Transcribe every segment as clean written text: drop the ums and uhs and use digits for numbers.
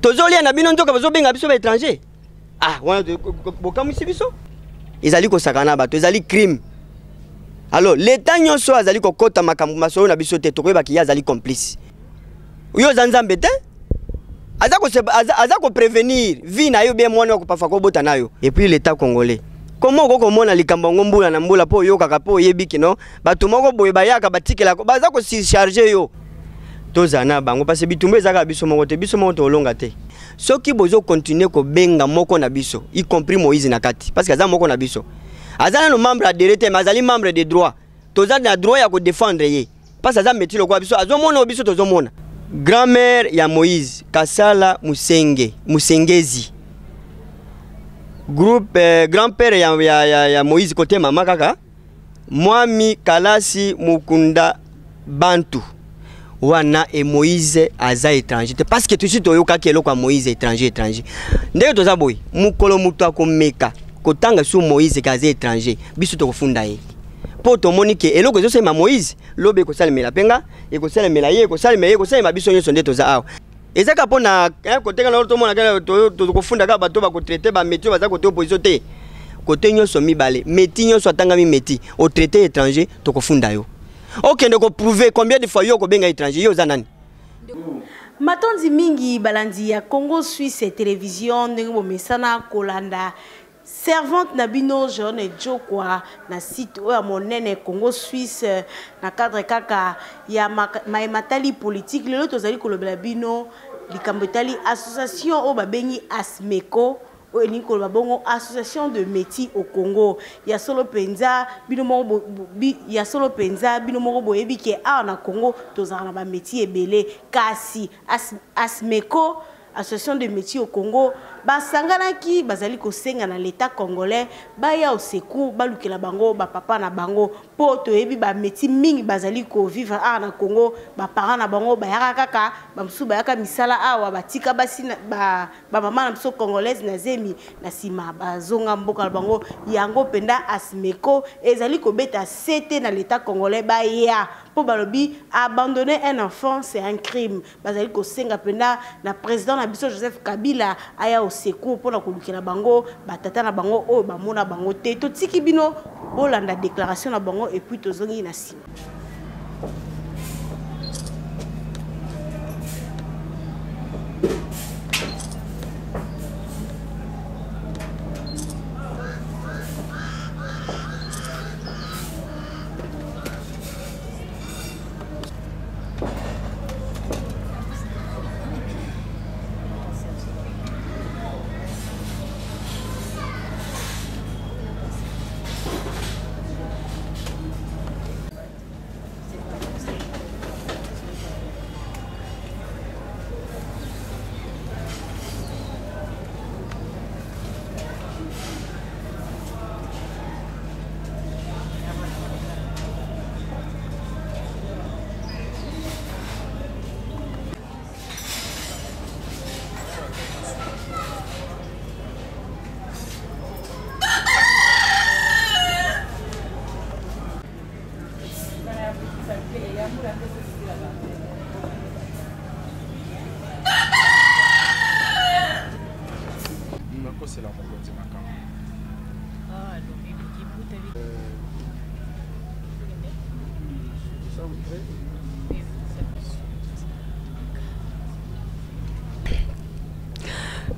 Tozolia na bino nzoka bazobenga biso ba étranger. Ah, wana bokamwisi biso. Ezali kosakana na bato, ezali crime. Alors, l'État nyonso azali kokota makambo masolo na biso te, tokoyeba ki ye azali complice. Yo oza Nzambe te? Aza ko aza, aza ko prévenir vie na yo bien mwana akopafa kobota na yo. Et puis l'État congolais, comment okoki komona likambo yango mbula na mbula mpo oyokaka mpo oyebi kino bato moko boye bayaka batikelaka baza kosurcharge yo? Tozala na bango parce que bitumba ezalaka biso moko te, biso moko tolonga te. Soki bozo continuer kobenga moko na biso, y compris Moïse na kati, parce que aza moko na biso, aza nano membre adhéré te, mais azali membre de droit. Toza na droit ya kodefendre ye parce que aza métier lokola biso, azomona oyo biso tozomona. Grand-mère ya Moïse, Kasala Musenge, Musengezi. Groupe grand-père ya Moïse côté mama kaka, Mwami Kalasi Mukunda Bantu. Wana e Moïse aza étranger te, parce que tusi toyokaki eloko ya Moïse étranger étranger. Ndenge toza boye, mokolo moto akomeka kotanga sur Moïse ke aza étranger, biso tokofunda ye. Po tomoni ke eloko ezosalema Moïse, lobi ekosalemela mpe nga, ekosalemela ye, ekosalemela ye, ekosalema biso nyonso nde toza awa. Eza kaka mpona, hein, koteka na tomona kaka tokofunda kaka bato bakotraite ba métier baza kote opposition te. Kote nyonso mibale, métier nyonso atangami métier, o traité étranger, tokofunda yo. Okende ko prouver combien de fois yo kobenga étranger, yo oza nani? Matondi mingi balandi ya Congo Suisse Télévision ndenge bomesana kolanda servante na bino Jeanne Djokwa na site oyo ya monene Congo Suisse na cadre kaka ya mayematali politique. Lelo tozali kolobela bino likambo etali association oyo babengi ASMECO, oyo elingi koloba bongo association de métis au Congo. Ya solo penza bino moko bo, bo, bi, ya solo penza bino moko boyebi ke awa na Congo tozalaka na ba métis ebele, kasi ASMECO, association de métis au Congo, basanganaki bazali kosenga na l'État congolais baya au secours, balukela bango ba papa na bango, po toyebi ba métis mingi bazali ko vivre awa na Congo, ba parents na bango bayaka kaka, ba mosusu bayaka misala awa, batika basi na, ba, ba mama na biso congolaise na zemi na sima bazonga mboka na bango. Yango penda ASMECO ezali kobeta sete na l'État congolais baya, po balobi abandonner un enfant c'est un crime. Bazali kosenga penda na président na biso Joseph Kabila aya au secours mpona kolukela bango batata na bango oyo bamona bango te. Totiki bino bolanda déclaration na bango et puis tozongi na nsima.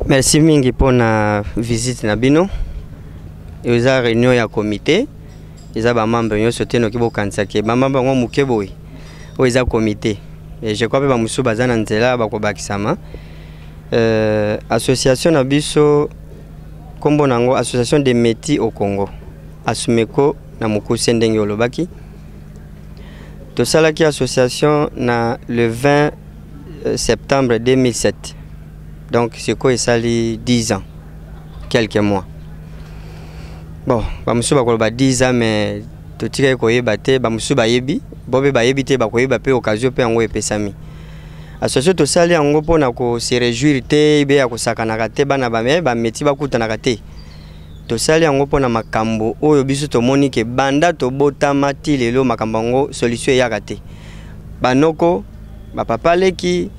Merci mingi pona visite na bino. Eza réunion ya comité. Eza ba membre nyonso te noki bokanisa ke ba membre yango moke boye. Oyo eza comité. Et je crois pe ba mosusu baza na nzela bakobakisama. Association na biso kombo nango Association des métis au Congo. ASMECO na mokuse ndenge olobaki. Tosalaki association na le 20 septembre 2007. Donc sikoyo esali 10 ans quelques mois. Bon, ba mosusu bakoloba 10 ans mais totikaki koyeba te, ba mosusu bayebi, bo pe bayebi te, bakoyeba pe occasion pe yango epesami. Association tosali yango mpona ko se réjouir te, be ya kosakanaka te, bana ba, ba métier bakutanaka te. Tosali yango mpona makambo oyo biso tomoni ke banda tobotama ti lelo makambo yango solution eyaka te. Banoko, ba papa leki,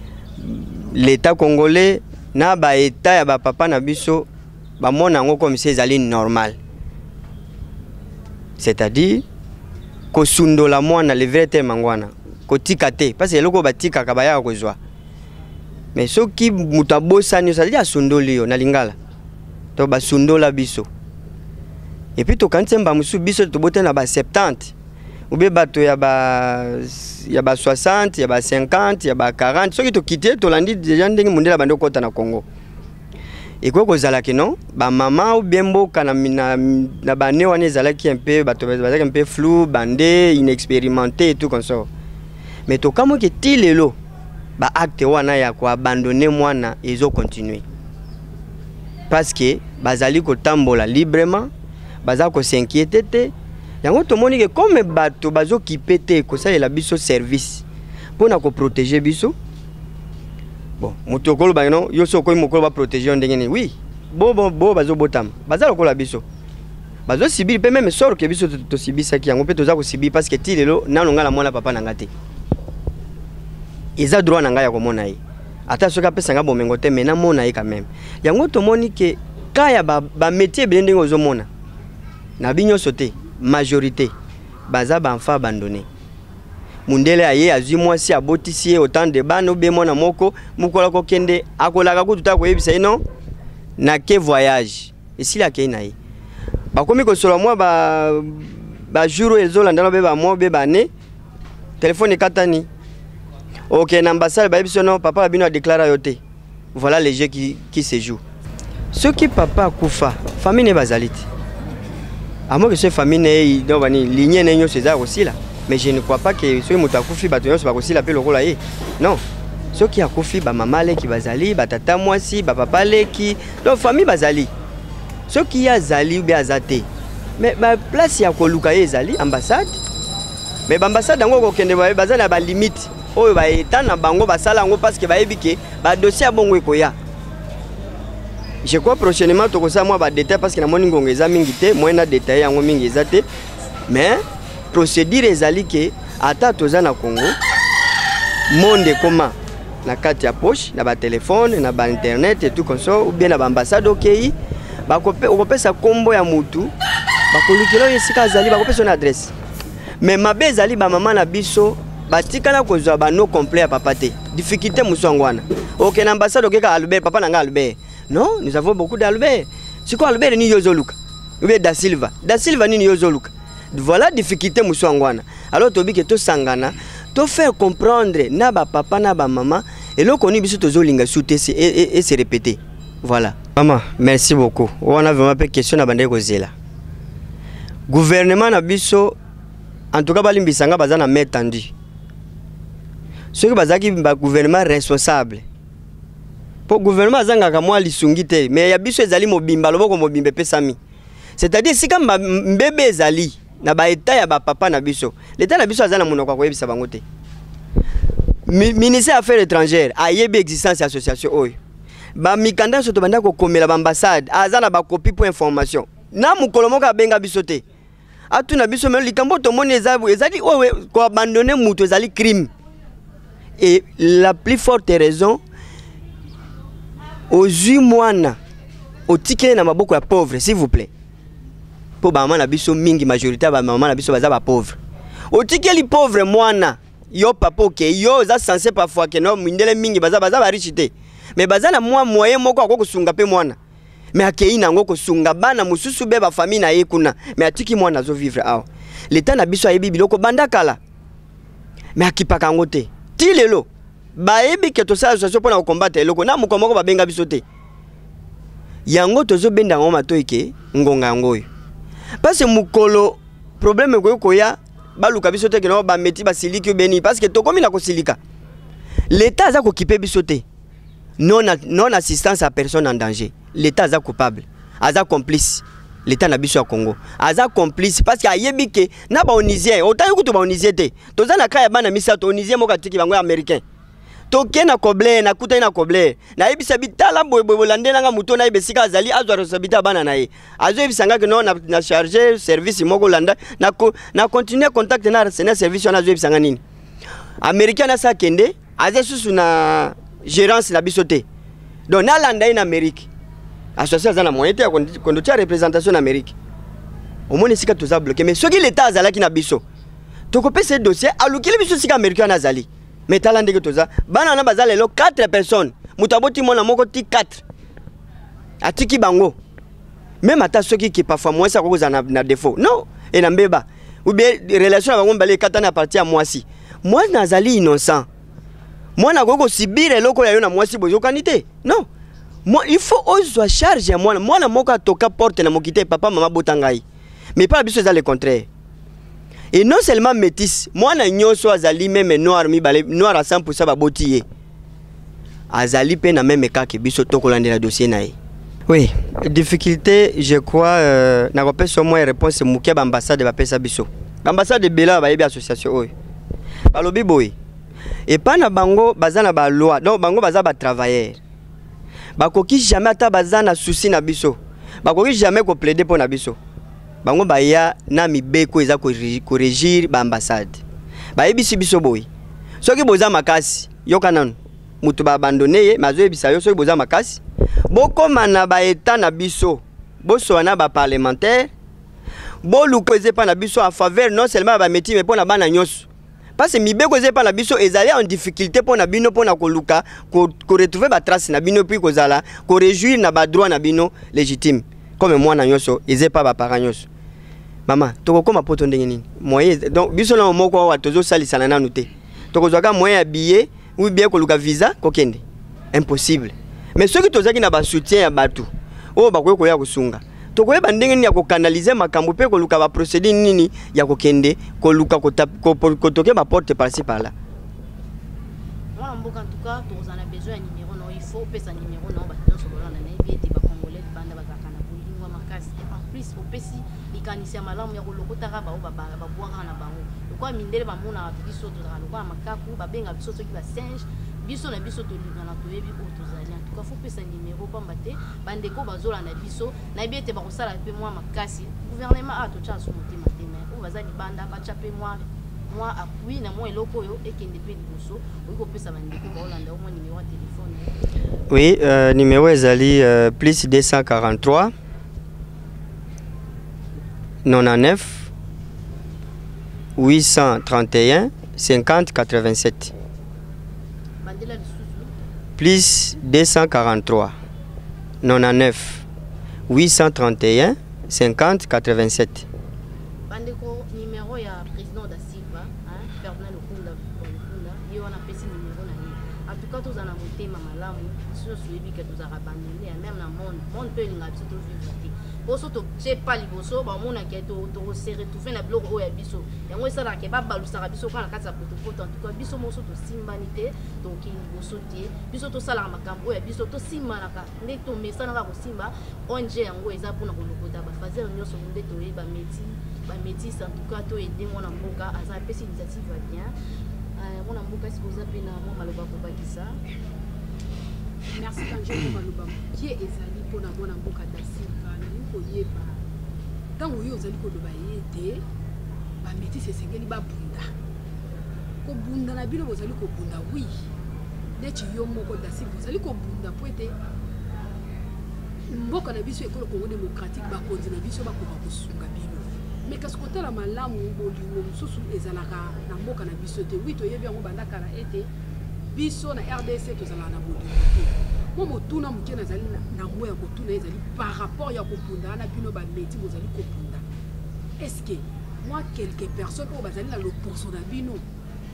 l'État congolais, Na baeta ya bapapa na biso bamona yango comme si ezali normal, c'est-à-dire kosundola mwana, le vrai terme yango wana, kotika te, parce que eloko oyo batikaka bayaka kozwa. Mais soki moto abosani, c'est-à-dire asundoli yo na lingala, to basundola biso. Et puis tokanisi mba mosusu biso tobotani na ba 70 ube bato ya ba 60, ya ba 50, ya ba 40. Soki tokite, tolandi déjà ndenge mondele abandi okɔta na Congo, ekoki kozala ke non, bamama ou bien mboka na bane wana ezalaki un peu, bato bazalaki un peu flou, bande inexpérimenté et tout consort. Mais tokamwaki ti lelo baacte wana ya koabandonner mwana ezocontinue, parce que bazali kotambola librement, baza kos'inquiéter te. Yango tomoni ke comme bato bazokipe te kosalela biso service mpona koprotéger biso. Bon, moto okoloba no, yo so okomi mokolo, baprotéger yo ndenge nini? Oui, bo bo bo bazobotama, baza lokola biso, bazosubir mpe même sort ke biso tosibisaki yango mpe toza kosubir, parce que ti lelo nano ngai namona papa na nga te. Eza droit na ngai ya komona ye, ata soki apesa nga bomengo te, mais namona ye quand même. Yango tomoni ke ka ya bamétier ba ebele ndenge ozomona na bi nyonso te, majorité baza baenfant abandonné. Mundele aye, azwi mwasi, abotisi ye autant de bana, obe mwana moko, mokolo akokende, akolaka kutu ta koyebisa ye non, nake voyage, esili, akei na ye. Bakomi kosolola mwa bajour oyo ezolandana, obe bamois, obe bane, telefone ekatani. Okende na ambassade, bayebi so non, papa na bino adéclarer yo te. Voilà les jeux qui se jouent. Soki papa akufa, famille ne bazali te, amoke so famille na ye, donc bani lignée na ye nyonso eza ya kosila. Mais je ne crois pas ke soki moto akufi, bato nyonso bakosila mpe lokola ye. Non, soki akufi, bamama leki bazali, batata mwasi, bapapa leki, donc famille bazali. Soki ye azali ube aza te, mais baplace ya koluka ye ezali ambassade. Mais baambassade yango, okokende, baza na balimite oyo baeta na bango basala yango, parce que bayebi ke badossier ya bongo ekoya. Je crois prochainement tokosala mwa badétail, parce que namoni ngongo eza mingi te, moyen na détail yango mingi eza te. Mais procédure ezali ke ata toza na Congo, monde ekoma na kati ya poche, na batelefone, na bainternet et tout consort, ou bien na baambassade, okei, okopesa nkombo ya mutu, bakolukela oyo esika azali, bakopesa na adresse. Mais mabe ezali, bamama na biso batikala kozwa banoms complet ya papa te. Difficulté mosusu yango wana. Okende ambassade, okeka Albert, papa na nga Albert. Non, nous avons beaucoup d'Albert. Sikoyo Albert nini yo ozoluka? Ou bien Da Silva, Da Silva nini yo ozoluka? Voilà difficulté mosusu yango wana. Alors toyebi ke tosangana, tofaire comprendre na bapapa na bamama eloko nini biso tozolinga su te ese répéter. Voilà, mama, merci beaucoup. Wana vraiment mpe question na bandeki kozela. Gouvernement na biso, en tout cas balimbisa nga, baza na main tendue. Soki bazalaki bagouvernement responsable, mpo gouvernement azangaka mwa lisungi te, mais ya biso ezali mobimba, loboko mobimba epesami, c'est-à-dire esika mbebe ezali na baeta ya bapapa na biso, leta na biso aza na monoko ya koyebisa bango te. Ministère affaires étrangères ayebi existence ya association oyo. Bamikanda nyonso tobanda kokomela baambassade, aza na bakopi mpo information. Na mokolo moko abenga biso te, atuna biso. Mais likambo tomoni ezali oyo, koabandonner moto ezali crime, et la plus forte raison ozwi mwana, otikeli na maboko ya pauvre, s'il vous plaît, mpo bamama na biso mingi, majorité ya bamama na biso baza bapauvre. Otikeli pauvre mwana, yo papa okei, yo oza censé parfois ke no, mindele mingi baza bariche te, mais baza na mwa moyen moko akoki kosunga mpe mwana, mais akei nango kosunga bana mosusu be bafamille na ye kuna, mais atiki mwana azovivre awa. Leta na biso ayebi biloko banda kala, mais akipaka yango te. Ti lelo bayebi ke tosala association mpona kocombattre eloko, na mokolo moko babenga biso te. Yango tozobenda yango matoi ke ngonga yango oyo, parce mokolo problème ekoki koya, baluka biso te ke no bameti basiliki obeni, parce que tokomi na kosilika. Leta aza kokipe biso te. Non, non assistance à personne en danger, l'État aza coupable, aza complice. L'État na biso ya Congo aza complice, parce que ayebi ke na baonisien, otangi kutu baonisien te. Toza na ka ya bana misato, onisien moko atiki bango ya américain. Toke na Kobler, nakutani na Kobler, nayebisa bitala boyeboye, bolandelanga moto, nayeba esika azali, azwa responsabilité ya bana na ye. Azoyebisa nga ke non, na charge service moko olanda na continue contact na service wana. Azoyebisa nga nini? Américain nasa akende, aza susu na gérance na biso te. Donc nalanda ye na Amérique, association aza na moyen te ya kondotia représentation na Amérique. Omoni esika toza bloqué. Mais soki l'État azalaki na biso, tokopesa ye dossier, alukili biso esika Amérique wana azali. Mais tala ndenge toza, bana wana baza lelo 4 personnes. Moto aboti mwana moko ti 4, atiki bango. Même ata soki ke parfois mwasi akoki kozala na défaut non e na mbeba, ou bien relation na bango mibale ekatani à partir ya mwasi, mwana azali innocent. Mwana akoki kosibira eloko ya yo na mwasi bozokani te. Non, moi, il faut ozwa charge ya mwana. Mwana moko atoka porte na moki te, papa mama bota ngai. Mais pa biso eza le contraire. Et non seulement métis, mwana nyonso azali même noir mibale, noir à 100, baboti ye, azali mpe na même kaka biso, tokolandela dossier na ye. Oui, difficulté, je crois, nakopesa mwa réponse moke. Baambassade bapesa biso, baambassade ebele oyo bayebi association oyo, balobi boye: epai na bango baza na baloi, donc bango baza batravailleur, bakoki jamais, ata baza na souci na biso, bakoki jamais koplaider mpo na biso. Bango baya na mibeko eza korégir baambassade. Bayebisi biso boye: soki boza makasi, yoka nanu, moto baabandonner ye, me azoyebisa yo, soki boza makasi, bokóma na baétat na biso, bosola na baparlementaire, boluka eza epa na biso en faveur non seulement ya bamétis, mais mpo na bana nyonso, parce que mibeko eza epa na biso ezali en difficulté mpo na bino, mpo na koluka koretrouver batrace na bino, puis kozala korejouir na badroit na bino légitime comme mwana nyonso eza epa baparent nyonso. Mama, tokokóma poto ndenge nini? Moyen, donc biso na moko awa tozosalisana nanu te. Tokozwaka moyen ya billet ou bien koluka visa kokende, impossible. Mais soki tozalaki na basoutien ya bato oyo bakoki koya kosunga, tokoyeba ndenge nini ya kokanalize makambo mpe koluka baprocédure nini ya kokende koluka kotoke baporte par-ci par-là. Mwana mboka, en tout cas tokozala na besoin ya numéro na yo. Il faut opesa numéro na yo, bato nyonso bolanda. Nayebi ete bacongolais libanda bazalaka na bolingo makasi. En plus, opesi likanisi ya malamu ya kolokotaka bao babwakaka na bango lokola mindele bamonaka biso tozalaka lokola makaku, babenga biso soki basinge. Biso na biso tolingana, toyebi oyo tozali. En tout cas, faut pesa numéro, pamba te bandeko bazolanda biso, nayebi ete bakosala mpe mwa makasi. Gouvernement awa totya so motema te, mais oyo baza libanda batya mpe mwa appui na mwa eloko oyo ekende mpe liboso. Okoki kopesa bandeko baolanda mwa numéro ya telefone? Oui, numéro ezali plus 243 99 831 50 87. Bandela lisusu. Plus 243 99 831 50 87. Bandeko, numéro ya président da Silva, hein, Ferdinand Lukunda Lukunda, ye wana apesi numéro na ye. En tout cas, tozala na motema malamu. Biso nyonso oyebi ke tozalaka abandonné ya même na monde mpe elingaka biso tovivre te, po so totie pa liboso, bamonaka tokose retrouver na biloko oyo ya biso. Yango esalaka ke babalusaka biso kaka na kati ya potopoto. En tout cas, biso moso tosimbani te, tokokende liboso te. Biso tosalaka makambo oyo ya biso, tosimbanaka nde tomesanaka kosimba. ONG yango eza mpona kolokota bafaser nyonso nde toyeba bamétis. En tout cas, toaider mwana mboka, aza apesi initiative ya bien. Mwana mboka, esika oza mpe na mwa maloba kobakisa? Merci Kanjoko. Maloba mokie ezali mpona mwana mboka da Silva. Nalingi koyeba, ntango oyo ozali koloba ye ete bamétis esengeli babunda, kobunda na bino bozali kobunda, oui, neti yo moko da Silva ozali kobunda mpo ete mboka na biso, ekolo Congo démocratique, bakonzi na biso bakoka kosunga bino. Mais kasi kotala malamu, bolingo mosusu ezalaka na mboka na biso te. Oui, toyebi yango banda kala ete biso na RDC tozalaka na bolingo te. Mo motuna moke nazali nango ya kotuna ezali par rapport ya kobunda wana bino bamétis bozali kobunda: est-ce mwa quelques personnes oyo bazali na loposo na bino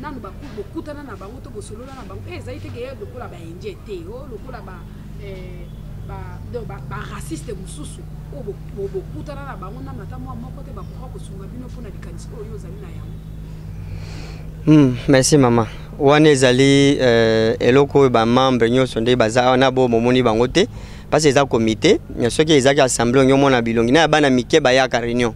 nanu bokutana na bango to bosolola na bango? Ezali teke ye lokola baindien te, o lokola baraciste mosusu oyo bokutana na bango nanu, ata mwa moko te, bakoka kosunga bino mpona likanisi oyo ozali na yango? Merci mama. Wana ezali eloko oyo bamembre nyonso nde baza awa na bo bomoni bango te, parce eza comité. Soki ezalaki assemblée, ongi omona bilongi na ya bana mike bayaka réunion.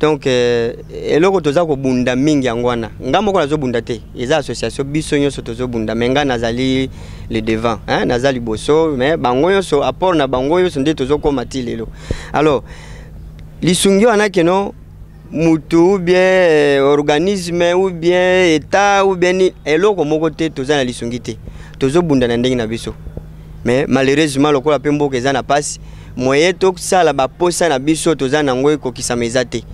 Donc eloko toza kobunda mingi yango wana. Nga moko nazobunda te, eza association, biso nyonso tozobunda. Mais nga nazali le devant, hein, naza liboso, mais bango nyonso, apport na bango nyonso nde tozokóma ti lelo. Alors lisungi wana keno mutu ou bien organisme ou bien état ou bien ni, eloko moko te, toza na lisungi te, tozobunda na ndenge na biso. Mais malheureusement, lokola mpe mboka eza na pasi, moyen tosala baposa na biso toza nango ekokisama eza te.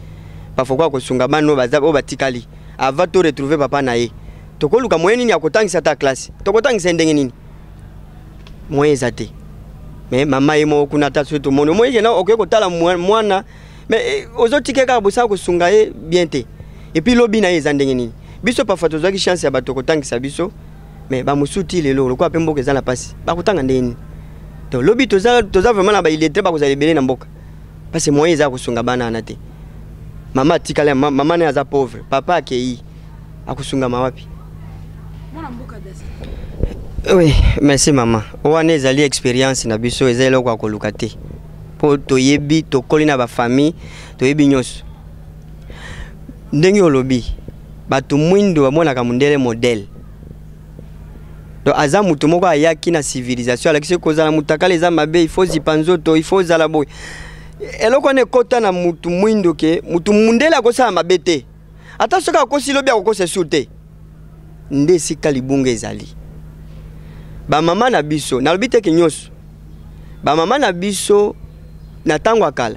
Parfois kwa kosunga bana oyo baza oyo batikali avant to retrouver papa na ye, tokoluka moyen nini ya kotangisa ata classe, tokotangisa ye ndenge nini? Moyen eza te. Mais mama ye moko kuna, ata soki tomoni omoni kena okoki kotala mwana, mais ozotika kaka bosala kosunga ye bien te. Et puis lobi na ye eza ndenge nini? Biso parfois tozwaki chance ya bato kotangisa biso, mais bamosusu ti lelo, lokola mpe mboka eza na mpasi, bakotanga ndenge nini? Donc lobi toza vraiment na baillettrés, bakozala ebele na mboka, parce que moyen eza ya kosunga bana wana te. Mama atikali, mama naye aza pauvre, papa akei, akosungama wapi? Mwana mboka Dasi. Oui, merci mama. Wana ezali expérience na biso, eza eloko ya koluka te, mpo toyebi, tokoli na bafamille, toyebi nyonso. Ndenge olobi, bato mwindo bamonaka mondele modèle. Donc aza moto moko ayaki na civilisation, alakisi kozala motakala eza mabe, il faut zipa nzoto, il faut ozala boye. Eloko wana ekɔta na mutu mwindo ke mutu mundele akosala mabe te, ata soki akosi lobi, akokosa esu te. Nde esika libunga ezali, bamama na biso, nalobi teke nyonso, bamama na biso na ntango ya kala,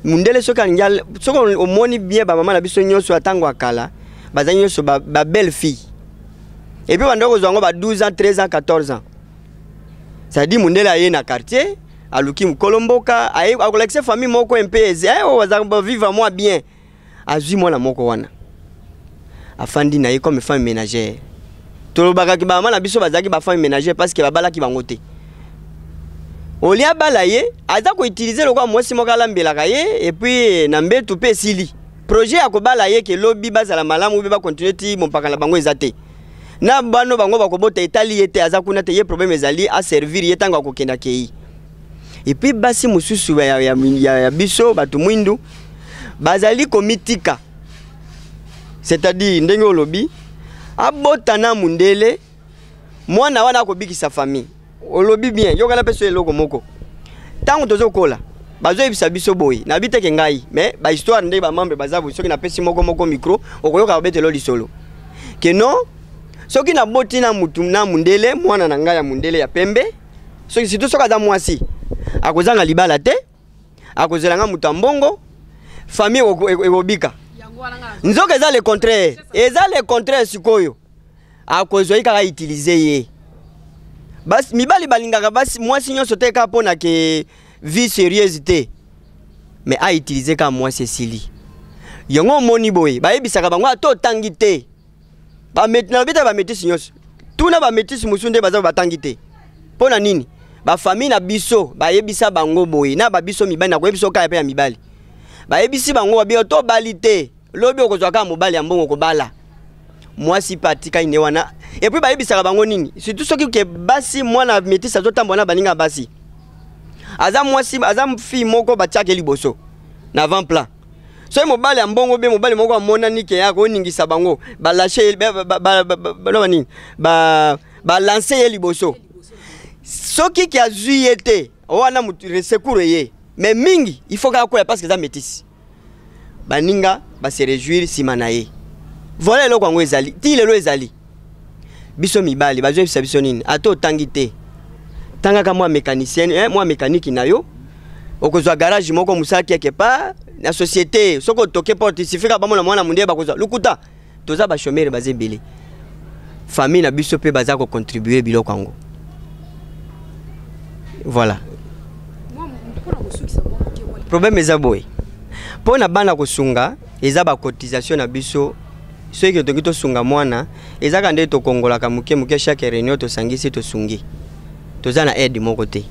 mundele soki alingi, soki omoni bien, bamama na biso nyonso ya ntango ya kala bazali nyonso babelle fille. Et puis banda kozwa yango ba 12 ans, 13 ans, 14 ans. C'est-à-dire mundele aye na quartier, aluki mokolo mboka, aye akolakisa famille moko mpe oyo baza bavivre mwa bien, azwi mwana moko wana, afandi na ye comme femme ménagère. Tolobakaki bamama na biso bazalaki bafemme ménagère parce que babalaki bango te. Olia abala ye, aza koutiliser lokola mwasi moko alambelaka ye, et puis na mbetu mpe esili. Projet ya kobala ye ke lobi bazala malamu mpe bacontinuer ti mompaka na bango eza te. Na bano bango bakobota, etali ye te, aza kuna te. Ye problème ezali aservir ye ntango akokenda kei. Et puis basi mosusu ya biso bato mwindu bazali komitika, c'est-à-dire ndenge olobi, abota na mundele, mwana wana akobikisa famille. Olobi bien, yokana mpe so eloko moko. Ntango tozokola, bazoyebisa biso boye, nayebi teke ngai, mais bahistoire ndenge bamembre baza boye, soki napesi moko moko micro, okoyoka babetelo lisolo ke non, soki naboti na mutu na mundele, mwana na ngai ya mundele ya pembe, soki surtout soki aza mwasi, akozanga libala te, akozela nga moto ya mbongo, famille ekobika. Nzoka eza le contraire, eza le contraire. Sikoyo akozwa ye kaka, utiliser ye. Basi mibali balingaka basi mwasi nyonso te kaka mpo na ke vie sérieuse te, mais autiliser kaka mwasi, esili. Yango omoni boye, bayebisaka bango ata otangi te, nalobi te bamétis nyonso, tuna bamétis mosusu nde baza batangi te. Mpo na nini bafamille na biso bayebisa bango boye? Na babiso mibali, nakoyebisa kaka mpe ya mibali, bayebisi bango babi tobali te, lobi okozwa kaka mobali ya mbongo, kobala mwasi mpe atikali nde wana. Et puis bayebisaka bango nini? Surtout soki ke basi, mwana métis azotambola na baninga basi, aza mwasi, aza fille moko batiaka liboso na avant plan, soki mobali ya mbongo be mobali moko amonani ke akoningisa bango, balâcher nini, balancer ye liboso. Soki ke azwi ye te wana, secours ye. Mais mingi il faut kaka koya parce que eza métis, baninga base réjouir nsima na ye. Voilà, eloko yango ezali ti lelo. Ezali biso mibali bazoyebisa biso nini? Ata otangi te, tangaka mwa mécanicien, eh, mwa mécanique na yo, okozwa garage moko, mosala quelque part na société. Soki otoke porte, sifika bamona mwana mondele, bakozwa. Lukuta, toza bachômeurs, baza ebele. Famille na biso mpe baza kocontribuer biloko yango. Voilà, problème eza boye mpo na bana kosunga, eza bacotisation na biso. Soki toki tosunga mwana, ezaka nde tokongolaka moke moke, chaque réunion tosangisi, tosungi. Toza na aide moko te,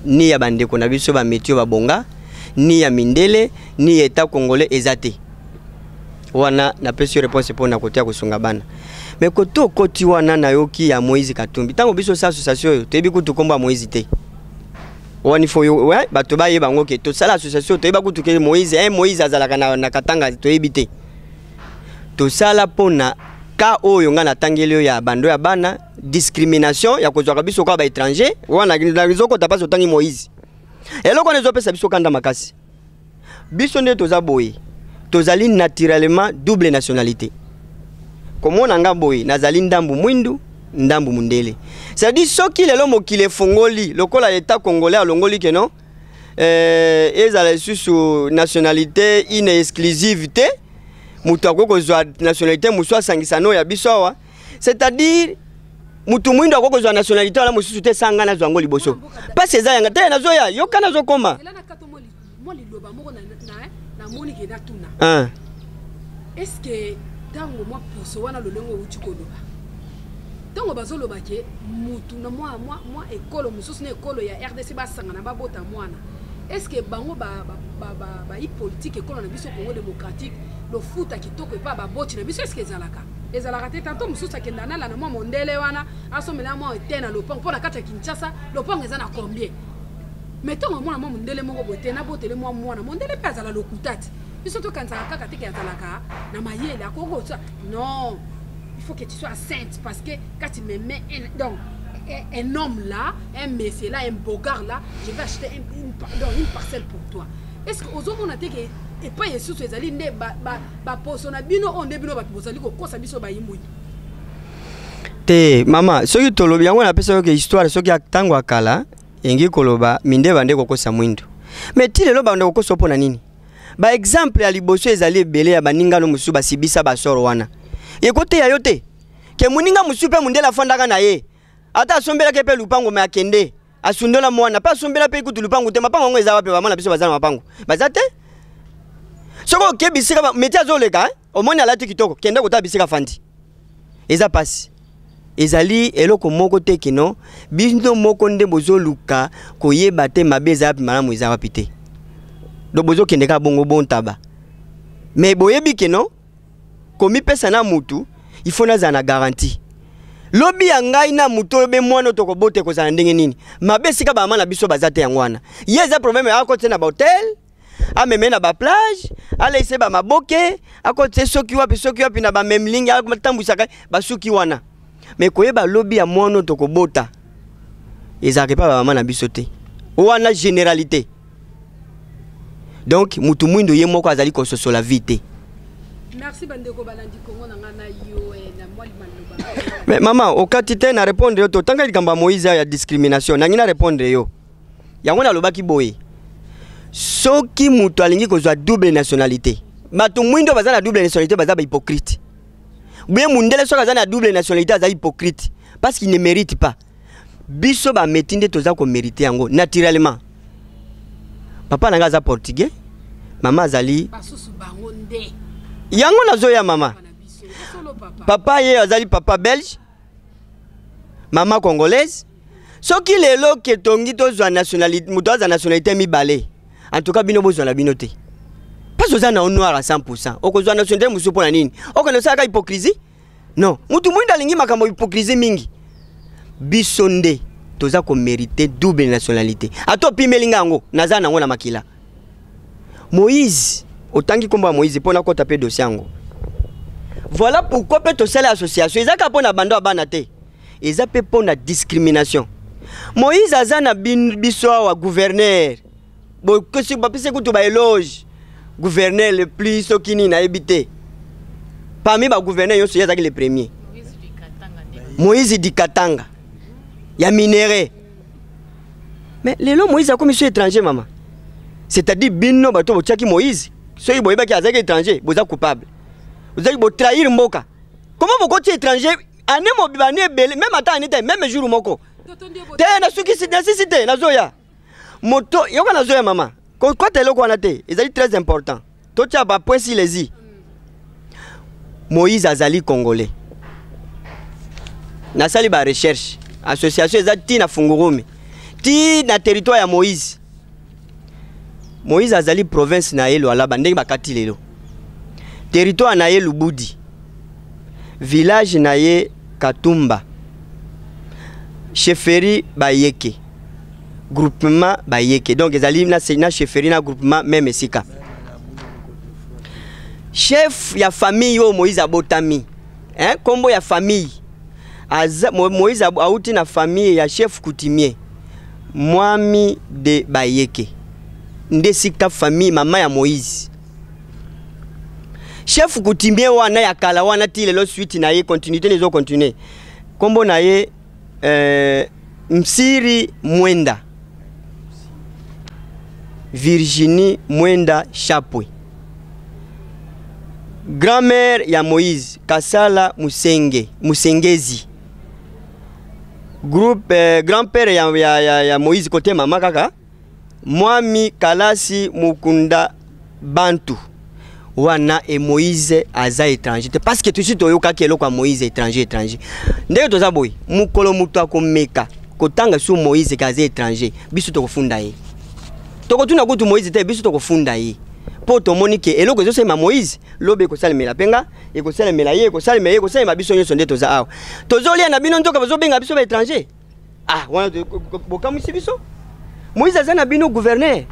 ni ya bandeko na biso bamétis oyo babonga, ni ya mindele, ni ya État congolais, eza te. Wana napesi yo réponse mpo na kote ya kosunga bana. Mais kote okoti wana, nayoki ya Moïse Katumbi. Ntango biso sa association oyo, toyebi kutu nkombo ya Moïse te. Wani fo yo ouais, bato bayeba yango ke tosala association, toyeba kutu ke Moïse, Moïse azalaka na Katanga, toyebi te. Tosala mpona ka oyo ngai natangeli oyo ya bando ya bana, discrimination ya kozwaka biso kaka baétranger. Wana ezokota mpasi otangi Moïse, eloko wana ezopesa biso kanda makasi. Biso nde toza boye, tozali naturellement double nationalité. Komona nga boye, nazali ndambu mwindu, ndambu mundele. C'est-à-dire soki lelo mokili efongoli lokola État congolais alongoli ke non, ezala lisusu nationalité ine exclusive te, moto akoki kozwa nationalité mosusu asangisa no ya biso awa. C'est-à-dire motu mwindo akoki kozwa nationalité wana mosusu te sanga nazwa yango liboso. Pasi eza yanga te, nazoya yoka nazokoma. Ela na kato mwa liloba moko namoni ke natuna. Ah. Est-ce que ntango mwa poso wana lolenge outi koloba, ntango bazoloba ke mutu na mwa ekolo mosusu na ekolo ya RDC basangana babota mwana, est-ce que bango bayi politique ekolo na biso Congo démocratique lofuta kitoko epa baboti na biso, est-ce que ezalaka te? Tanto mosusu akenda nalanda mwa mondele wana, asomela mwa ete na lopango mpo na kati ya Kinshasa lopango eza na combien? Mais ntango amona mwa mondele moko boye te, nabotele mwa mwana mondele mpe azala lokuta te. Biso tokanisaka kaka teke azalaka na mayele, akoki kotia. Non, il faut que tu sois sainte, parce que quand tu me mets donc un homme là, un monsieur là, un beau gars là, je vais acheter donc une parcelle pour toi. Est-ce que ozomona te ke epai esusu ezali nde baposo na bino oyo nde bino bato bozali kokosa biso bayimwini? Te mama, soki tolobi yango, napesa yo ke histoire soki ntango ya kala engi koloba minde bande kokosa mwindu, mais ti lelo bande kokosa mpo na nini? Baexemple ya liboso ezali ebele ya baningano mosusu basibisa basoro wana. Ekoteya yo te ke moninga mosusu mpe mondele afandaka na ye, ata asombelaki mpe lupango, me akende asundola mwana mpe asombela mpe kutu lupango te. Mapango yango eza wapi? Bamwana biso baza na mapango baza te. Soki oke bisika meti azoleka, omoni alati kitoko, kende kotala bisika fandi, eza pasi. Ezali eloko moko te kino bino moko nde bozoluka koyeba te mabe eza wapi, malamu eza wapi te. Donc bozokende kaka bongo bontaba, mais boyebi kino komipesa na mutu, il faut nazala na garantie lobi ya ngai na mutu oyo be mwana oyo tokobota ekozala ndenge nini. Mabe esika bamama na biso baza te, yango wana ye eza problème. Akotise na bahotel, ameme na baplage, aleise bamaboke, akotise soki wapi, soki wapi, na bamemlingi atambwisaka basuki wana. Me koyeba lobi ya mwana oyo tokobota ezalaka epa bamama na biso te, wana généralité. Donc mutu mwindo ye moko azali kososola vie te. Merci bandeko balandi Kongo na ngai na yo na mwa maloba. Mais mama, okati te na répondre yo. Totanga likambo ya Moïse ya discrimination, nangi na répondre yo yango. Nalobaki boye: soki moto alingi kozwa double nationalité, bato mwindo baza na double nationalité baza bahypocrite. Bien, mundele soki aza na double nationalité aza hypocrite, parce qu'il ne mérite pas. Biso bameti nde toza komérite yango naturellement. Papa na ngai aza Portugais, mama azali Basusu bango nde Yango nazoya, mama. Na biso solo papa. Papa ye azali papa belge, mama congolaise. Soki lelo ke tongi tozwa nationalité, moto aza nationalité mibale, en tout cas bino bozwa na bino te, parce oza na noir à 100, okozwa nationalité mosusu mpo na nini? Okende osalaka hypocrisie? Non, motu mwindu alingi makambo hypocrisie mingi. Biso nde toza komérite double nationalité. Ata opimeli nga yango, naza nango na makila. Moïse, otangi nkombo ya Moïse mpo nakɔta mpe dossier yango. Voilà pourquoi mpe tosala association. Eza kaka mpo na bando ya bana te, eza mpe mpo na discrimination. Moïse aza na biso awa gouverneur, bokosi bapesi kutu baéloge, gouverneur le plus soki nini nayebi te. Parmi bagouverneur nyonso, ye azalaki le premier, Moïse Dikatanga ya minerai. Mais lelo Moïse akomi so étranger, mama. C'est-à-dire bino bato botiaki Moïse, soki boyebaki azalaki étranger, boza coupable, ozalaki botrahir mboka. Comment bokoti étranger ane mobimba, ane ebele, même ata ane te, même jour moko te? Nasukisi, nasisi te, nazoya moto yoka, nazoya mama. Kokota eloko wana te, ezali très important. Totia bapoint sur les i. Moïse azali Congolais. Nasali barecherche, association eza ti na Fungurume, ti na territoire ya Moïse. Moïse azali province na ye Lualaba, ndenge bakati lelo territoire na ye Lubudi, village na ye Katumba, chefferie Bayeke, groupement Bayeke. Donc ezali na chefferie na groupement même esika. Chef ya famille oyo Moïse abotami, hein, kombo ya famille aza, Moïse auti na famille ya chef coutumier Mwami de Bayeke. Nde sika famille mama ya Moïse, chef coutumier wana ya kala wana ti lelo, suite na ye, continuité ezocontinue. Kombo na ye Msiri Mwenda. Virginie Mwenda Chapwe. Grand-mère ya Moïse Kasala Musenge, Musengezi. Groupe grand-père ya Moïse côté mama kaka Mwami Kalasi Mukunda Bantu. Wana e Moïse aza étranger te parce que tusi toyokaki eloko ya Moïse étranger étranger. Ndenge toza boye, mukolo mutu akomeka kotanga su Moïse kaza étranger, biso tokofunda ye. Tokotuna kutu Moïse te, biso tokofunda ye. Po tomoni ke eloko ezosalema Moïse, lobi ekosalemela mpenga, ekosalemela ye, ekosalemela ye, ekosalema biso nyonso nde toza awa. Tozolia na bino nzoka bazobenga biso ba étranger. Ah, wana bokamwisi biso. Moïse aza na bino gouverneur.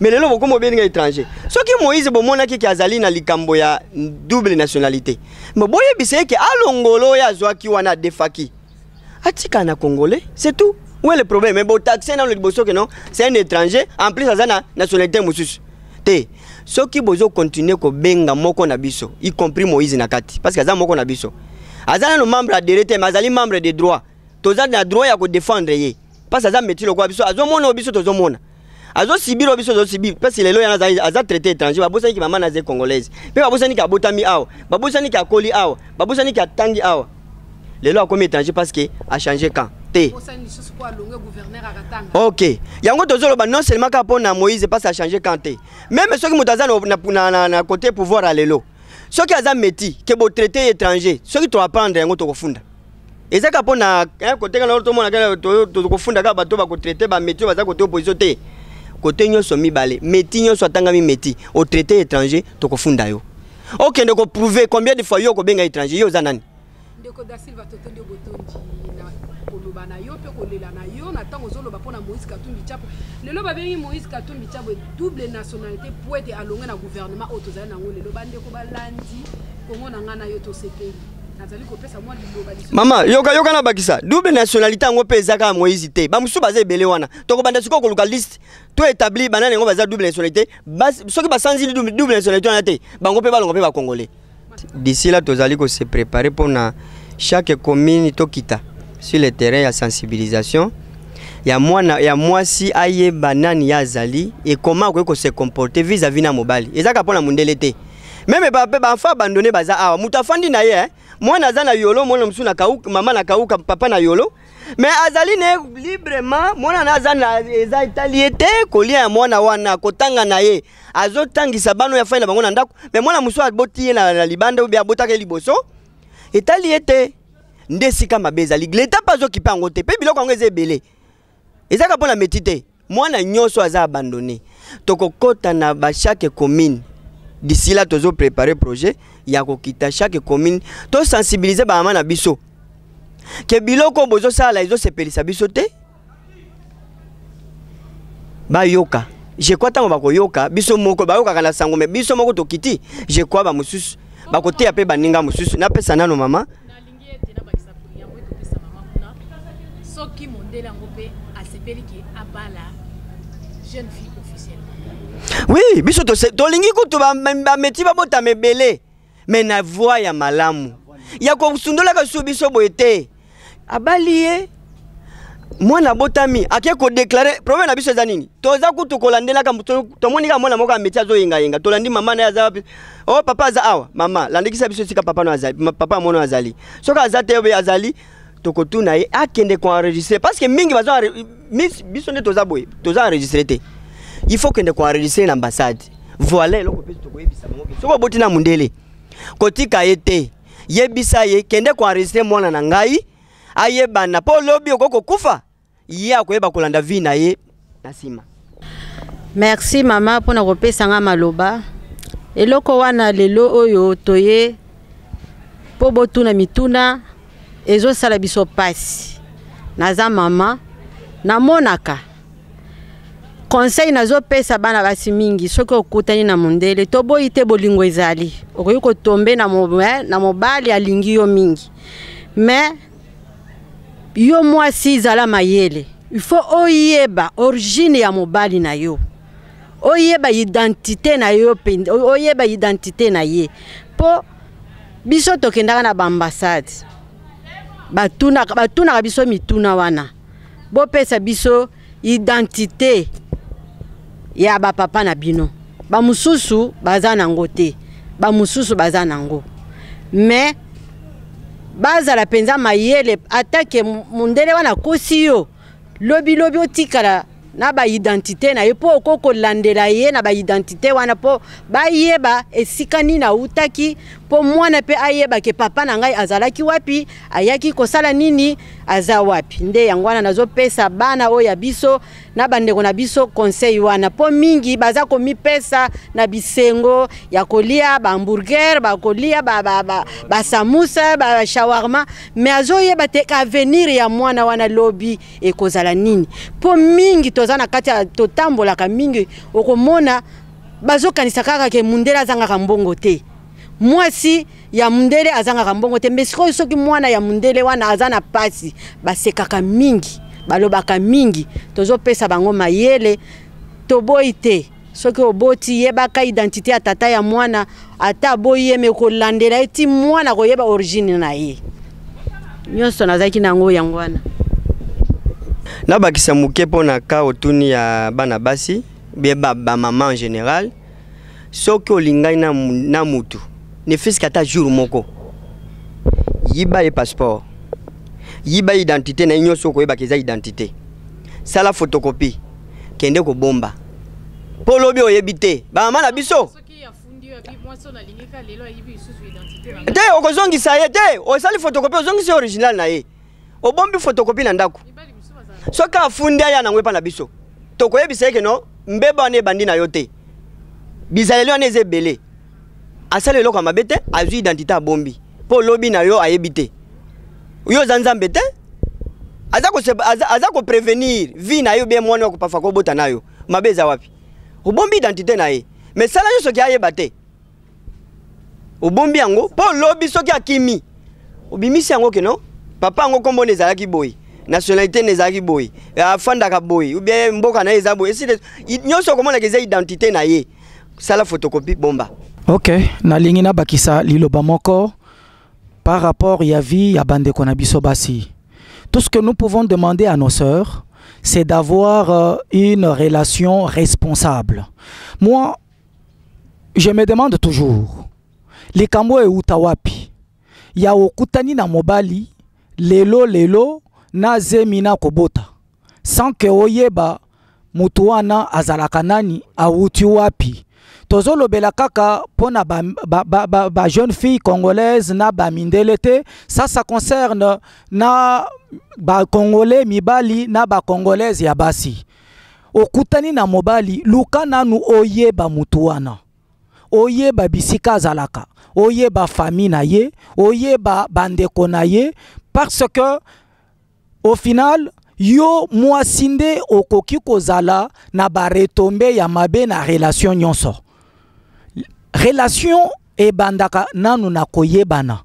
Mais lelo bokomi obenga étranger. Soki Moïse bomonaki ke azali na likambo ya double nationalité. Mais boyebisa ye ke alongolo oyo azwaki wana adefaki. Atika na congolais, c'est tout. Où est le problème? Mais bon, taxer dans le liboso que non, c'est un étranger, en plus aza na nationalité mosusu. Te, soki bozo continuer ko benga moko na biso, y compris Moïse na kati, parce que aza moko na biso. Aza nano membre adhéré te, mais azali membre de droit. Toza na droit ya ko défendre ye. Parce que aza métier lokola biso, azomona oyo biso tozomona. Azosibir oyo biso tozosibir. Parce que lelo yana aza traité étranger, babosani ki mama na ze congolaise. Pe babosani ki abotami awa, babosani ki akoli awa, babosani ki atangi awa. Lelo akomi étranger parce que a changé camp. Te. Bosani lisusu po alongwe gouverneur akatanga. OK. Yango tozoloba non seulement kaka mpo na Moïse parce a changé camp te. Même soki moto aza na côté pouvoir ya lelo. Soki aza métis ke bo traité étranger, soki to apprendre yango tokofunda. Eza kaka mpo na, hein, côté kana tomona kaka tokofunda kaka bato ba ko traiter ba métis baza côté opposition te. Côté nyonso mibale, métis nyonso atangami métis, au traité étranger tokofunda yo. Okende ko prouver combien de fois yo kobenga étranger, yo oza nani? Ndeko Da Silva, totondi yo botondi na koloba na yo mpe kolela na yo na ntango ozoloba mpona Moïse Katumbi Chapwe. Lelo babengi Moïse Katumbi Chapwe double nationalité po ete alongwe na gouvernement oyo tozali nango lelo. Bandeko balandi Kongo na ngai na yo tosepeli. Nazali kopesa mwa liloba lisusu. Mama, yoka, yoka na bakisa. Double nationalité yango mpe eza kaka Moïse te. Ba mosusu baza ebele wana. Tokobanda sikoyo koluka liste. To établir banani yango baza double nationalité. Bas, soki basanzi double nationalité wana te, bango mpe balonga mpe ba Congolais. D'ici là, tozali ko se préparer pour na chaque commune tokita sur le terrain ya sensibilisation. Ya mwana, ya mwasi ayeba nani ya azali et comment akoki ko se comporter vis-à-vis na mobali. Ezaka mpona mondele te. Même ba, ba enfant abandonné baza awa. Moto afandi na ye, hein. Mwana aza na yolo, mwana mosusu na kauka, mama na kauka, papa na yolo. Mais azali ne librement, mwana na aza na, eza etali ye te, kolia ya mwana wana, kotanga na ye. Azotangisa bana oyo afandi na bango na ndako, mais mwana mosusu aboti ye na libanda ou bien abotaka ye liboso. Etali ye te. Nde esika mabe ezali. L'État mpe azokipe yango te. Mpe biloko yango eza ebele. Ezaka mpona meti te. Mwana nyonso aza abandonné. Tokokota na ba chaque commune. D'ici là, tozo préparer projet ya kokita chaque commune. To sensibiliser ba mama na biso. Ke biloko bozo sala ezo sepelisa biso te. Bayoka. Je crois tango bakoyoka biso moko bayokaka na sango mais biso moko tokiti. Je crois ba mosusu bakoteya pe baninga mosusu. Napesa nano mama. Nalingi ete nabakisa yango ete opesa mama kuna soki mondele yango pe asepeli ke abala jeune fille officiellement. Oui, biso tolingi kutu ba métier babotama ebele mais na voie ya malamu ya kosundolaka su biso boye te. Abali ye mwana abotami ake kodéclarer. Problème na biso eza nini? Toza kutu kolandelaka tomoni kaka mwana moko ya métier azoyengayenga, tolandi mama na ye aza wapi? Oh, papa aza awa. Mama, landikisa biso esika papa no azali, papa mwana azali. Soki aza te, obe azali, tokotuna ye akende koenregistrer parce que mingi bazo biso nde toza boye, toza enregistrer te. Il faut kende koenregistrer na ambassade. Voilà eloko mpe tokoyebisa bango ke soki oboti na mondele, kotika ye te, yebisa ye kende koenregistrer mwana na ngai ayebana, mpo lobi okoki kokufa, ye akoyeba kolanda vie na ye na nsima. Merci mama mpona kopesa nga maloba. Eloko wana lelo oyo toye mpo botuna mituna ezosala biso pasi. Naza mama, namonaka conseil nazopesa bana basi mingi, soki okutani na mondele, toboyi te bolingo ezali, okoki kotombe na mobali alingi yo mingi, mais yo mwasi zala mayele, il faut oyeba origine ya mobali na yo, oyeba identité na yo, oyeba identité na ye. Po biso tokendaka na ba ambassade. Batunaka, batunaka biso mituna wana, bopesa biso identité ya bapapa na bino. Bamosusu baza nango te, bamosusu baza nango, mais bazala mpenza mayele. Atake mondele wana akosi yo, lobilobi otikala na baidentité na ye, mpo okoki kolandela ye na baidentité wana, mpo bayeba esika nini awutaki, mpo mwana mpe ayeba ke papa na ngai azalaki wapi, ayaki kosala nini, aza wapi. Nde yango wana nazopesa bana oyo ya biso na bandeko na biso conseil wana, mpo mingi baza komipesa na bisengo ya kolia bahamburger, bakolia basamusa, ba, ba, ba bashawarma, me azoyeba te avenir ya mwana wana lobi ekozala nini. Mpo mingi toza na kati ya totambolaka mingi, okomona bazokanisa kaka ke mundele azangaka mbongo te, mwasi ya mundele azangaka mbongo te. Me sikoyo soki mwana ya mundele wana aza na pasi, basekaka mingi, balobaka mingi. Tozopesa bango mayele, toboyi te. Soki oboti, yebaka identité ya tata ya mwana, ata aboyi ye, me kolandela ye ti mwana koyeba origine na ye. Nyonso nazalaki na yango yango wana. Nabakisa moke mpo na ka otuni ya bana basi bie bamama ba en général. Soki olingani na, na mutu ne fiske ata jour moko, yiba ye passeport, yiba identité na ye nyonso, okoyebaka eza identité, sala photocopie, kende kobomba, mpo lobi oyebi te bamama na biso te, okozongisa ye te. Osali photocopie, ozongisi original na ye, obombi photocopie na ndako. Soki afundi, aya nango epa na biso, tokoyebisa ye ke no, mbeba wana ebandi na yo te, bizaleli wana eza ebele. Asali eloko ya mabe te, azwi identité, abombi mpo lobi na yo ayebi te. Yo oza Nzambe te. Aza aza, aza koprevenir vie na yo bien, mwana akopafa kobota na yo mabe eza wapi? Obombi identité na ye, mais sala nyonso soki ayeba te. Obombi yango mpo lobi soki akimi, obimisi yango keno papa yango nkombo na ezalaki boye, nationalité na ezalaki boye, afandaka boye, ou bien mboka na ye eza boye, esi nyonso okomonaka eza identité na ye. Sala photocopie, bomba. Ok, nalingi nabakisa liloba moko par rapport ya vie ya bandeko na biso basi. Tout ce que nous pouvons demander à nos sœurs, c'est d'avoir une relation responsable. Moi, je me demande toujours, likambo euta wapi ya okutani na mobali lelo lelo na zemi na kobota sans que oyeba mutu wana azalaka nani, awuti wapi? Tozolobela kaka mpona ba, ba, ba, ba, ba jeune fille congolaise na bamindele te. Ça, ça concerne na bacongolais mibali na bacongolaise ya basi. Okutani na mobali, luka nanu oyeba mutu wana, oyeba bisika azalaka, oyeba famille na ye, oyeba bandeko na ye, parce que au final yo mwasi nde okoki kozala na baretombées ya mabe na relation nyonso. Relation ebandaka nanu na koyebana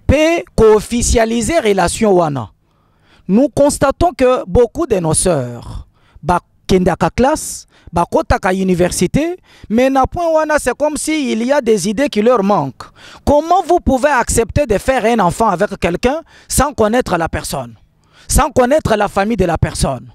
mpe koofficialiser relation wana. Nous constatons que beaucoup de nos sœurs bakendaka classe, bakotaka université, mais na point wana, c'est comme si il y a des idées qui leur manquent. Comment vous pouvez accepter de faire un enfant avec quelqu'un sans connaître la personne, sans connaître la famille de la personne?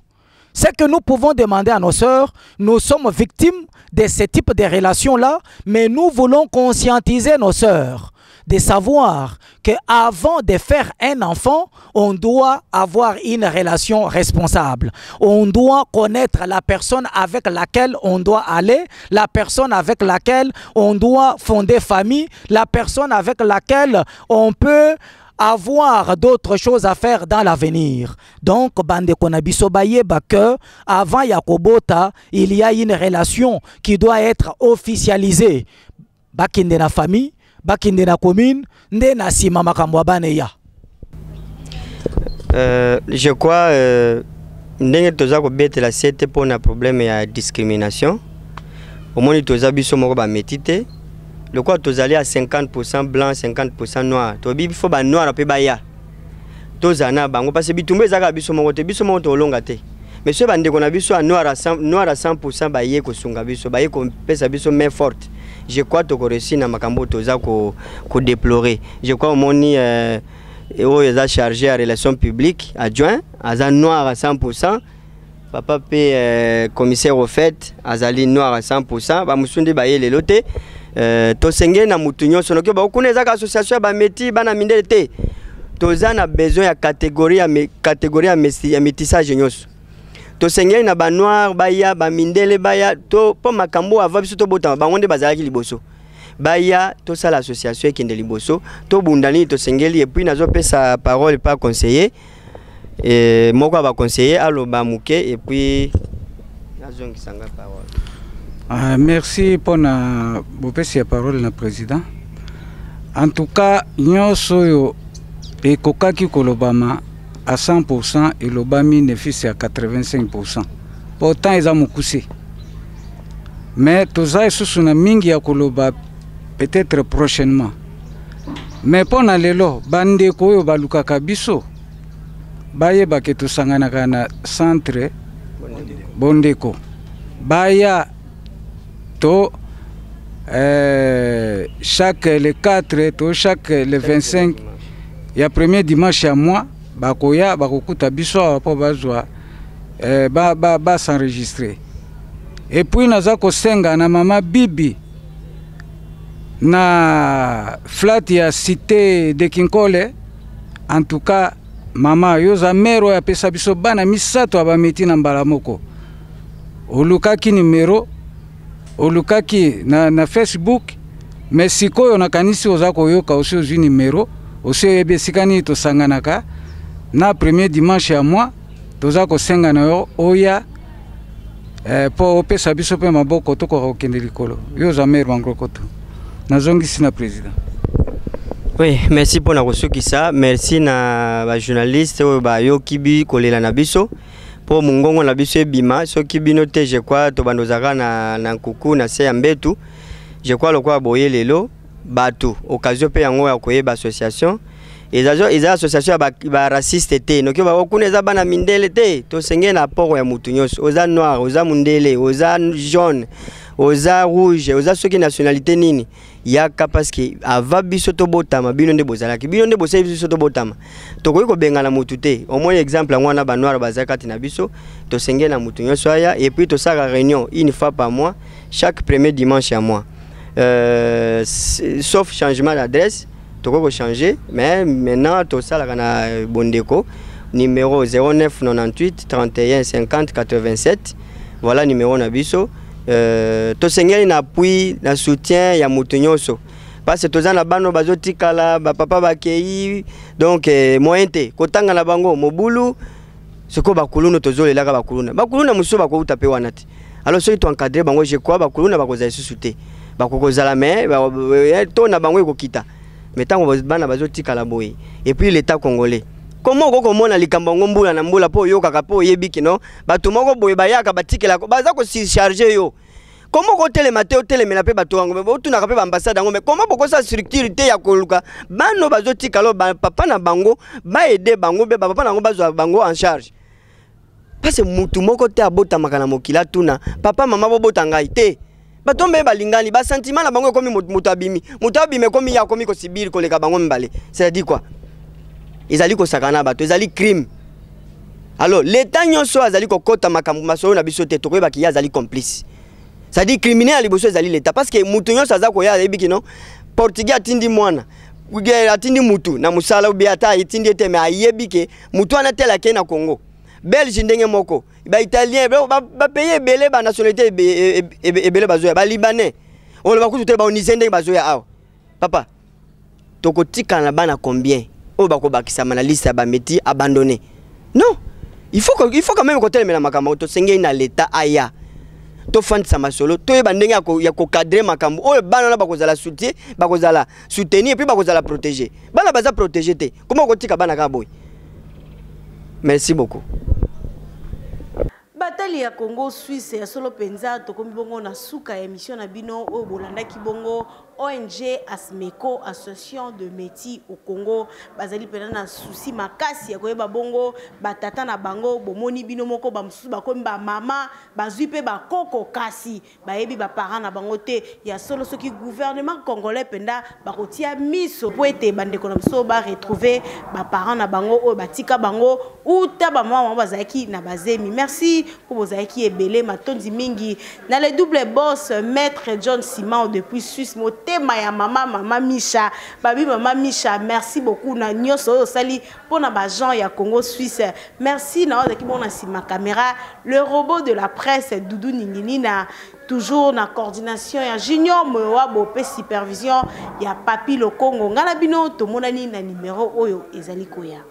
Ce que nous pouvons demander à nos sœurs, nous sommes victimes de ce type de relations-là, mais nous voulons conscientiser nos sœurs de savoir qu'avant de faire un enfant, on doit avoir une relation responsable. On doit connaître la personne avec laquelle on doit aller, la personne avec laquelle on doit fonder famille, la personne avec laquelle on peut avoir d'autres choses à faire dans l'avenir. Donc, bandeko na biso bayeba que avant ya kobota, il y a une relation qui doit être officialisée. Bakende na famille, bakende na commune, nde na sima makambo ya bana ya. Je crois ndenge toza kobetela sete mpona problème ya discrimination, omoni toza biso moko bameti te, lokola tozali ya 50 blanc, 50 noir, toyebi fo banoir mpe baya tozala na bango, parce bitumba eza kaka biso moko te, biso moko tolonga te. Mais soki bandeko na biso ya noir à 100, noir à 100 baye kosunga biso, baye kopesa biso main forte, je crois tokoréussir na makambo oyo toza kodéplorer. Je crois omoni Oyo eza chargé ya relation publique adjoint, aza noir à 100%. Papa mpe commissaire au fait azali noir à 100%. Bamosusu nde baye lelo te. Tosengeli na mutu nyonso noki bakuna. Ezaka association ya bamétis, bana mindele te. Toza na besoin ya catégorie ya, catégorie ya métissage nyonso. Tosengeli na banoir baya, bamindele baya to, mpo makambo ava biso tobotama, bango nde bazalaki liboso. Baya, tosala association ekende liboso, tobunda nini tosengeli. Et puis nazopesa parole pa conseiller moko ya baconseiller, aloba moke et puis nazongisanga parole. Ah, merci mpona bopesi ya parole na président. En tout cas, nyonso oyo ekokaki kolobama à 100% elobami, ne fût-ce ya 85%. Pourtant eza mokuse, mais toza lisusu na mingi ya koloba, peut-être prochainement. Mais mpo na lelo, bandeko oyo balukaka biso bayebake tosanganaka na centre Bondeko. Baya to chaque le 4 to chaque le 25 ya premier dimanche ya mois, bakoya, bakokuta biso awa mpo bazwa ba s'enregistrer. Et puis naza kosenga na mama Bibi na flat ya Cité de Kinkole. En tout cas, mama, yo oza mère oyo apesa biso bana misato ya bamétis na mbala moko. Olukaki numero, olukaki na Facebook, mais sikoyo nakanisi oza koyoka, osi ozwi numero, osi oyebi esika nini tosanganaka na premier dimanche ya mois. Toza kosenga na yo oya mpo opesa biso mpe maboko, tokoka kokende likolo. Yo oza mère Banglokoto. Nazongisi na président. Oui, merci mpona kosukisa. Merci na bajournaliste oyo bayoki bi kolela na biso mpo mongongo na biso ebima. Soki bino te, je crois tobanda ozalaka na nkuku na se ya mbetu. Je crois lokola boye lelo, bato occasion mpe yango ya koyeba association eza association ya baraciste te. Noki kuna eza bana mindele te. Tosengeli na apport ya mutu nyonso. Oza noir, oza mundele, oza jaune, oza rouge, oza soki nationalité nini, yaka, parce que ava biso tobotama, bino nde bozalaki, bino nde bosali biso tobotama. Tokoki kobengana mutu te. Omoni exemple yango wana, banoir bazali kati na biso. Tosengeli na mutu nyonso aya. Et puis tosalaka réunion une fois par mois, chaque premier dimanche ya mois, sauf changement d'adresse, tokoki kochanger. Mais maintenant tosalaka na Bondeko, numéro 09 98 31 50 87. Voilà numéro na biso. Tosengeli na appui, na soutien ya moto nyonso, parce que toza na bana bazotikala, bapapa bakei, donc moyen te kotanga na bango mobulu. Sikoyo bakuluna, tozolelaka bakuluna. Bakuluna mosusu bakouta mpe wana te. Alors soki toencadre bango, je crois bakuluna bakozala lisusu te. Bakokozala, mais to na bango ekokita. Mais ntango bana bazotikala boye, et puis l'état congolais, comment okoki komona likambo yango mbula na mbula, mpo oyokaka, mpo oyebi kino bato moko boye bayaka, batikelaka, baza kosurcharge yo? Comment okotelema te, otelemela mpe bato yango, otunaka mpe baambassade yango? Mais comment bokosala structure te ya koluka bano bazotikala, bapapa na bango baaider bango, mpe bapapa na bango bazwa bango en charge? Parce mutu moko te abotamaka na mokili atuna papa, mama, bobota ngai te. Bato mbe balingani, basentiment na bango ekomi, moto abimi, moto abimi, ekomi ye akomi kosibiri koleka bango mibale. C'est-à-dire quoi? Ezali kosakana na bato, ezali crime. Alors l'état nyonso azali kokɔta makambo masolo na biso te, tokoyebaki ye azali complice, c'est-à-dire criminel ya liboso ezali l'état, parce que moto nyonso aza koya, ayebi kino Portugais atindi mwana, atindi mutu na mosala, obi ata etindi ye te, mais ayebi ke mutu wana tel akei na Congo. Belge ndenge moko, baitalien, bapays ebele, banationalité ebele bazoya, balibanais, oloba kutu te, baonisien ndenge bazoya awa. Papa, tokotikala na bana combien oyo bakobakisama na liste ya bamétis abandonné? Non, il faut quand même kotelemela makambo. Tosengeli na l'état aya, tofandisa masolo, toyeba ndenge ya kocadrer makambo oyo. Bana wana bakozala soutien, bakozala soutenir, puis bakozala protégé. Bana baza protégé te. Koma okotika bana kaka boye? Merci beaucoup. Batali. Batali ya Congo Suisse ya solo mpenza, tokomi bongo na suka ya émission na bino oyo bolandaki bongo ONG ASMECO, Association de Métis au Congo. Bazali mpenza na souci makasi ya koyeba bongo batata na bango. Bomoni bino moko, bamosusu bakomi bamama, bazwi mpe bakoko, kasi bayebi baparent na bango te. Ya solo, soki gouvernement congolais mpenza bakotia miso po ete bandeko na biso baretrouve baparent na bango oyo batika bango uta bamama bango bazalaki na bazemi. Merci mpo bozalaki ebele. Matondi mingi na le double boss, maître John Simon depuis Suisse, motema ya mama, mama Misha babi, mama Misha, merci beaucoup na nyonso oyo osali mpo na baagent ya Congo Suisse. Merci na oyo azalaki bongo na nsima caméra, le robot de la presse, Dudu Ninginina, toujours na coordination ya Junior Moyoabo mpe supervision ya Papi Lokongo. Ngai na bino tomonani na numero oyo ezali koya.